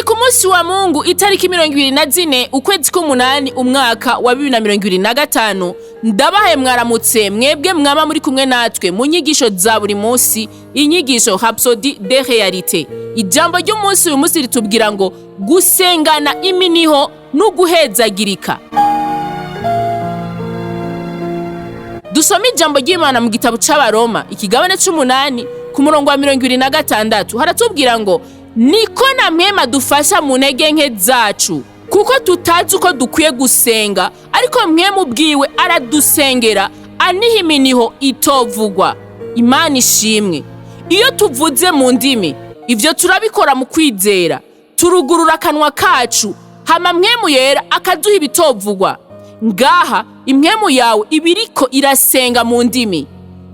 Turi ku munsi wa Mungu, itariki 24 ukwezi k'umunani, umwaka wa 2025. Ndabahaye mwaramutse mwebwe mwaba muri kumwe natwe mu nyigisho za buri munsi, inyigisho Rhapsodie de Réalité. Ijambo ry'umunsi uyu munsi ritubwira ngo gusengana iminiho n'uguhezagirika. Dusome ijambo ry'Imana mu gitabo c'Abaroma, ikigabane c'umunani, ku murongo wa 26. Haratubwira ngo niko na Mpwemu adufasha mu ntege nke zacu, kuko tutazi uko dukwiye gusenga, ariko Mpwemu ubwiwe aradusengera aniha iminiho itovugwa. Imana ishimwe. Iyo tuvuze mu ndimi, ivyo turabikora mu kwizera, turugurura akanwa kacu, hama Mpwemu Yera akaduha ibitovugwa. Ngaha impwemu yawe ibiriko irasenga mu ndimi.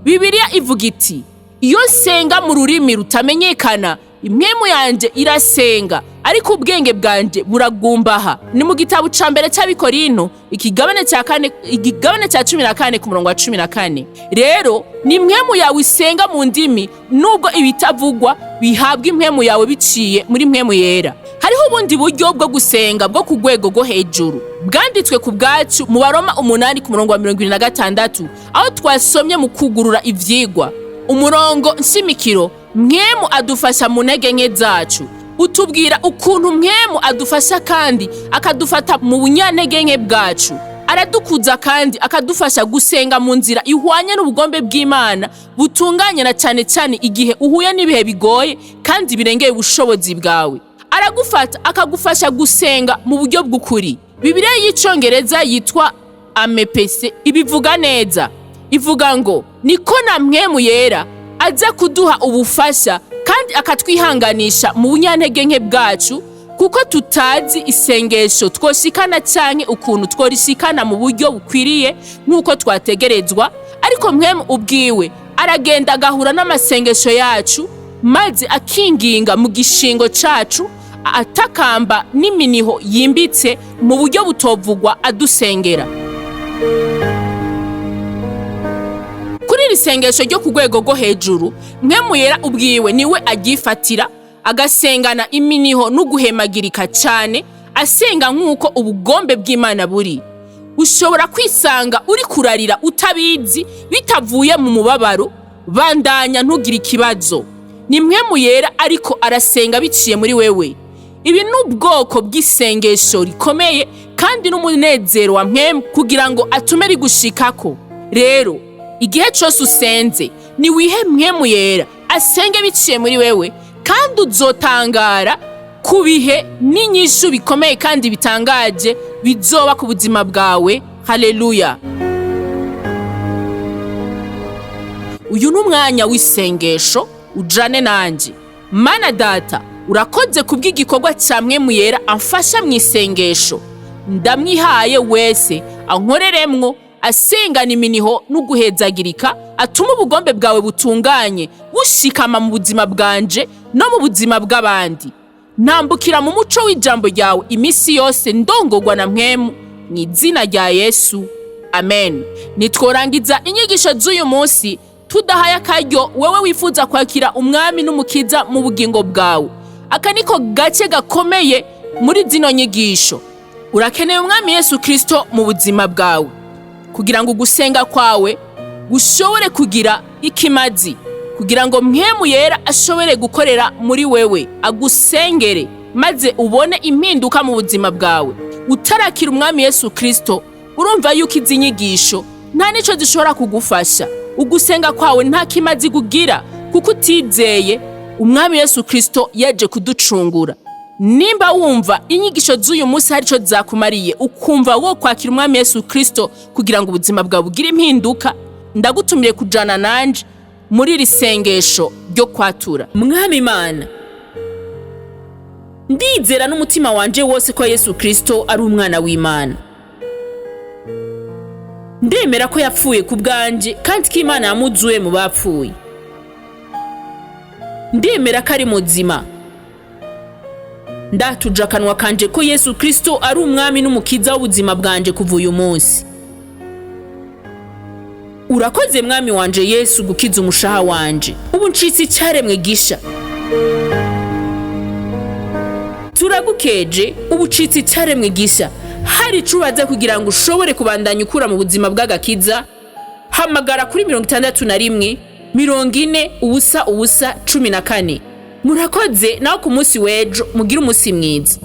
Bibiliya ivuga iti iyo nsenga mu rurimi rutamenyekana, impwemu yanje irasenga, ariko ubwenge bwanje buragumbaha. Ni mu gitabo ca mbere c'Abikorinto, ikigabane ca kane, ikigabane ca 14, ku murongo wa 14. Rero ni impwemu yawe isenga mu ndimi, nubwo ibitavugwa bihabwa impwemu yawe biciye muri Mpwemu Yera. Hariho ubundi buryo bwo gusenga bwo ku rwego rwo hejuru bwanditswe ku bwacu mu Baroma 8, ku murongo wa 26, aho twasomye mu kugurura ivyigwa. Umurongo nshimikiro Mpwemu adufasha mu ntege nke zacu utubwira ukuntu Mpwemu adufasha kandi akadufata mu bunyantege nke bwacu. Aradukuza kandi akadufasha gusenga mu nzira ihwanye n'ubugombe bw'Imana butunganye, na cane cane igihe uhuye n'ibihe bigoye kandi birengeye ubushobozi bwawe. Aragufata akagufasha gusenga mu buryo bw'ukuri. Bibiliya y'Icongereza yitwa Amepese ibivuga neza, ivuga ngo niko na Mpwemu Yera aza kuduha ubufasha kandi akatwihanganisha mu bunyantege nke bwacu, kuko tutazi isengesho twoshikana canke ukuntu tworishikana mu buryo bukwiriye nk'uko twategerezwa, ariko Mpwemu ubwiwe aragenda agahura n'amasengesho yacu, maze akinginga mu gishingo cacu, atakamba n'iminiho yimbitse mu buryo butovugwa, adusengera. Kuri iri sengesho ryo ku rwego rwo hejuru, Mpwemu Yera ubwiwe niwe aryifatira, agasengana iminiho n'uguhemagirika cane, asenga nk'uko ubugombe bw'Imana buri. Ushobora kwisanga uri kurarira utabizi, bitavuye mu mubabaro. Bandanya, ntugire ikibazo. Ni Mpwemu Yera ariko arasenga biciye muri wewe. Ibi ni ubwoko bw'isengesho rikomeye kandi n'umunezero wa Mpwemu kugira ngo atume rigushikako. Rero igihe cose usenze, niwihe Mpwemu Yera asenge biciye muri wewe, kandi uzotangara ku bihe n'inyishu bikomeye kandi bitangaje bizoba ku buzima bwawe. Haleluya! Uyu ni umwanya w'isengesho, ujane nanje. Mana Data, urakoze kubw'igikorwa ca Mpwemu Yera amfasha mu isengesho. Ndamwihaye wese, ankoreremwo asengana iminiho n'uguhezagirika, atuma ubugombe bwawe butunganye bushikama mu buzima bwanje no mu buzima bw'abandi. Ntambukira mu muco w'ijambo ryawe iminsi yose, ndongorwa na Mpwemu, mu izina rya Yesu, amen. Nitworangiza inyigisho z'uyu munsi tudahaye akaryo wewe wifuza kwakira Umwami n'Umukiza mu bugingo bwawe. Aka niko gace gakomeye muri zino nyigisho. Urakeneye Umwami Yesu Kristo mu buzima bwawe kugira ngo ugusenga kwawe gushobore kugira ikimazi, kugira ngo Mpwemu Yera ashobore gukorera muri wewe, agusengere, maze ubone impinduka mu buzima bwawe. Utarakira Umwami Yesu Kristo, urumva yuko izi nyigisho nta nico zishobora kugufasha. Ugusenga kwawe nta kimazi kugira, kuko utizeye Umwami Yesu Kristo yaje kuducungura. Nimba wumva inyigisho z'uyu munsi hari ico zakumariye, ukumva wo kwakira Umwami Yesu Kristo kugira ngo ubuzima bwawe bugire impinduka, ndagutumiye kujana nanje muri iri sengesho ryo kwatura. Mwami Imana, ndizera n'umutima wanje wose ko Yesu Kristo ari umwana w'Imana. Ndemera ko yapfuye ku bwanje kandi ko Imana yamuzuye mu bapfuye. Ndemera ko ari muzima. Ndatuje akanwa kanje ko Yesu Kristo ari Umwami n'Umukiza w'ubuzima bwanje kuva uyu munsi. Urakoze, Mwami wanje Yesu, gukiza umushaha wanje. Ubu ncitse icyaremwe gisha. Turagushimiye. Ndagukeje, ubucitse icaremwe gisha. Hari ico ubaza kugira ngo ushobore kubandanya ukura mu buzima bw'agakiza, hamagara kuri 61 40 0 0 14. Murakoze, nawe ku munsi w'ejo mugire umunsi mwiza.